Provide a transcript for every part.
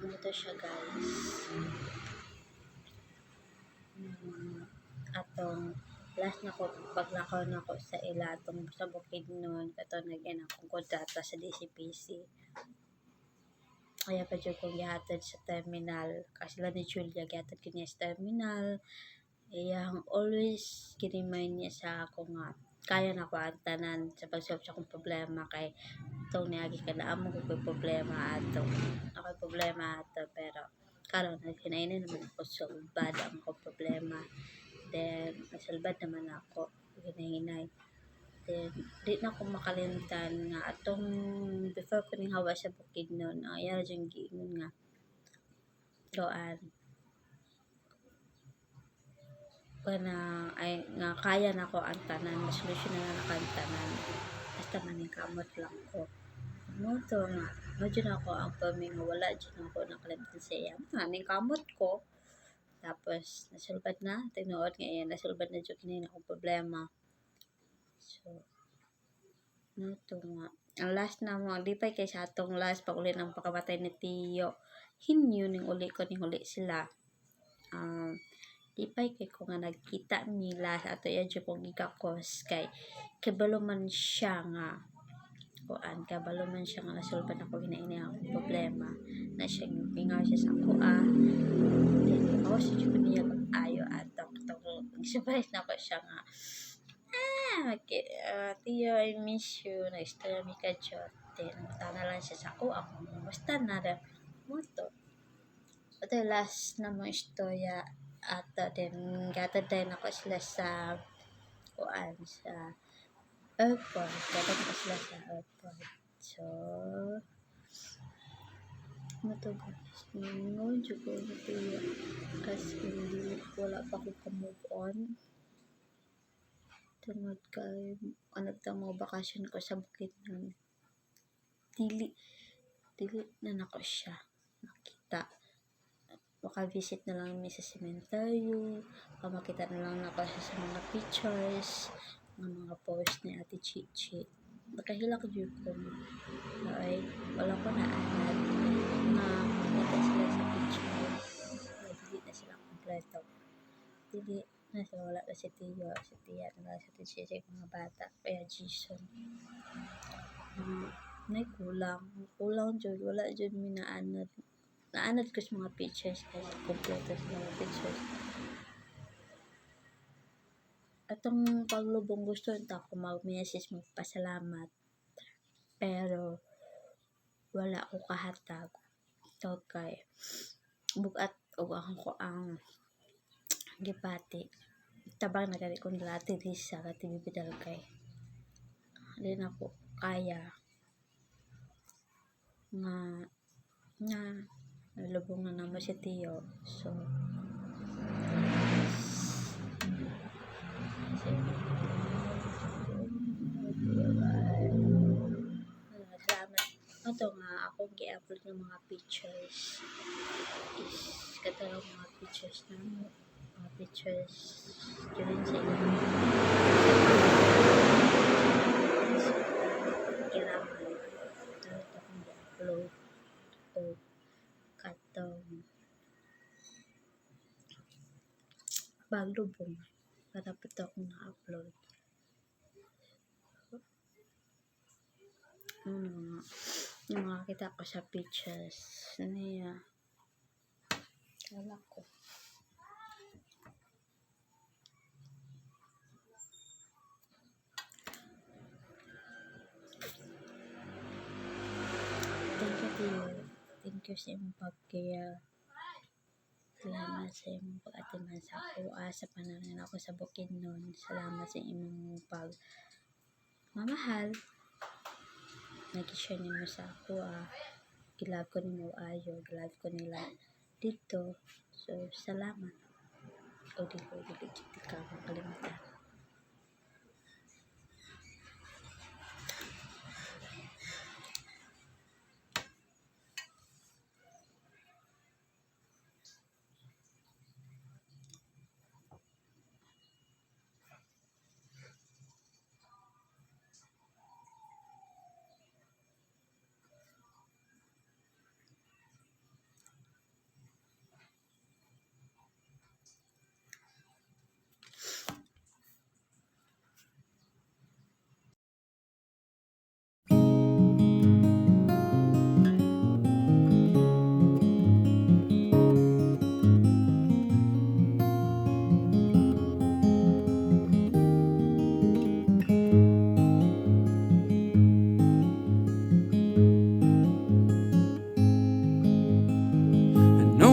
Ito siya, guys. Atong last na ko paglakaw na ko sa ila atong sa Bukidnon, kato nag akong kontrata sa DCPC. Kaya pa jud kong gihatod sa terminal kasi sila ni Julia, gihatod ko niya sa terminal. Iyang always gi-remind niya sa ako nga kaya na ko ang tanan sa pag-solve sa akong problema, kay itong niagi kada amo ko ko'y problema ato, ako'y problema ato, pero karon naghinay naman ako, sulbad ang akong problema. Then nasulbad naman ako hinay-hinay. Then di na ko makalimtan nga atong before ko ning hawa sa Bukidnon, ang iya ra jud giingon nga kuan kanang ay nga kaya nako ang tanan, masolusyonan na nako ang tanan basta maningkamot lang ko. Mo to nga mo jud ako ang permi nga wala jud ako nakalimtan sa iya nga ningkamot ko. Tapos nasulbad na tinuod nga iya nasulbad na jud kini akong problema. So mo to nga ang last na mo lipay kay sa atong last pag uli ng pagkamatay ni Tiyo, hinyo ning uli ko ning uli sila. Lipay kay ko nga nagkita nila sa ato, iya jud kong gikakos kay kabalo man siya nga kuan, kabalo man siya nga nasulbad ako hinaini akong problema na siya ingaw siya sa ako ah. Then gikawas jud ko niya ayo ato katong surprise na ko siya nga "Tiyo, I miss you." Nag-istorya mi ka-jot. Then nangutana lang siya sa ako akong kumusta na ra mo to. Ato last na mo istorya ato, then gatod dayon nako sila sa kuan, sa airport. Gatod nako sila sa airport. So mo to, guys, ningon jud ko ni Tiyo, as in dili, wala pa ko ka-move on tungod kay ano ta mo bakasyon ko sa Bukidnon, dili dili na nako siya makita. Maka-visit na lang mi sa sementeryo o makita na lang nako siya sa mga pictures nga mga post ni Ate Chichi. Nakahilak jud ko ay wala ko naanad nga makita sila sa pictures na dili na sila kompleto, dili na sila, wala na si Tiyo, si Tia na lang, si Chichi, mga bata kaya Jason. Nay kulang kulang jud, wala jud mi naanad. Naanad ko sa mga pictures kasi kompleto sa mga pictures. Atong paglubong, gusto unta ko mag-message, magpasalamat, pero wala ko kahatag to kay bugat og akong ko ang gipati. Tabang na gani ko nila Ate Lisa, Ate Bibidal, kay di na ko kaya nga nga nalubong na namo si Tiyo. So salamat. Ato nga akong gi-upload ng mga pictures is katong mga pictures na mga pictures during sa ilang kiraman. Ito akong gi-upload o katong paglubong para pa to akong na-upload. Ano nga yung makakita ko sa pictures niya, wala ko. Thank you, Tiyo. Thank you sa imong pag-care. Salamat sa imong pag-atiman sa ako sa panahon ako sa Bukidnon. Salamat sa imong pag mamahal. Nag-share nimo sa ako ah. Gilove ko nimo ayo, gilove ko nila dito. So salamat. O dili dili jud ka makalimutan.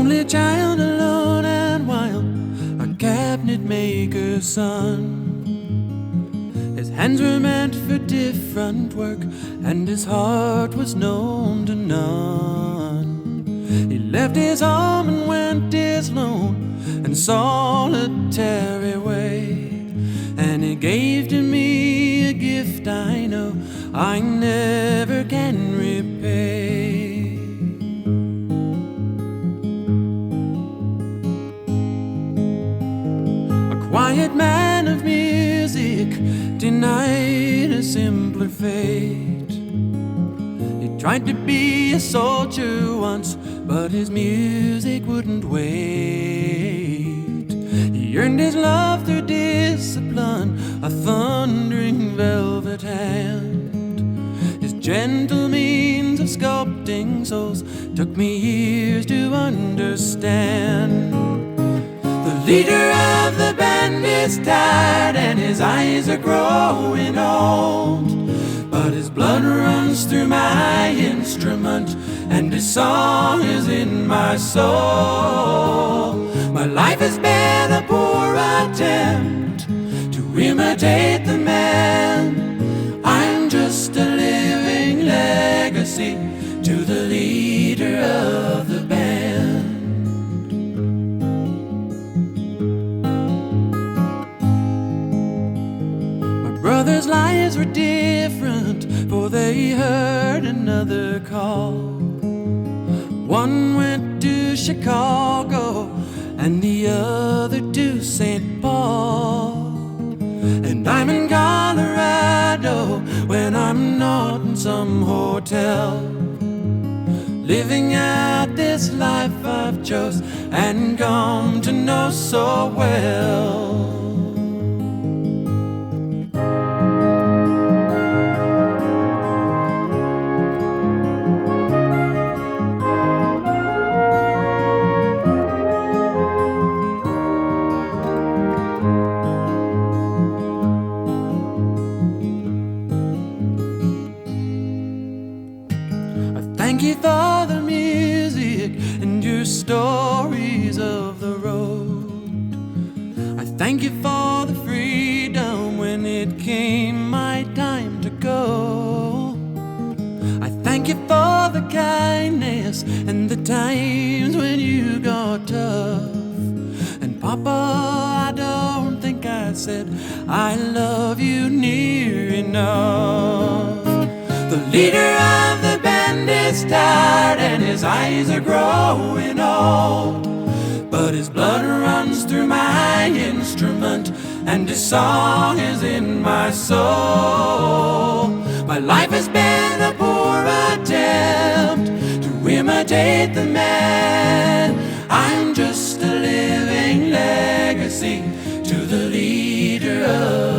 Only child, alone and wild, a cabinet maker's son. His hands were meant for different work, and his heart was known to none. He left his home and went his lone and solitary way. And he gave to me a gift I know I never can repay. A quiet man of music denied a simpler fate. He tried to be a soldier once, but his music wouldn't wait. He earned his love through discipline, a thundering velvet hand. His gentle means of sculpting souls took me years to understand. The leader of the band is tired and his eyes are growing old. But his blood runs through my instrument and his song is in my soul. My life has been a poor attempt to imitate the man. I'm just a living legacy to the leader of the band. My brothers' lives were different, for they heard another call. One went to Chicago and the other to St. Paul. And I'm in Colorado when I'm not in some hotel, living out this life I've chose and come to know so well. I thank you for the music and your stories of the road. I thank you for the freedom when it came my time to go. I thank you for the kindness and the times when you got tough. And Papa, I don't think I said I love you near enough. The leader of the band is tired and his eyes are growing old. But his blood runs through my instrument and his song is in my soul. My life has been a poor attempt to imitate the man. I'm just a living legacy to the leader of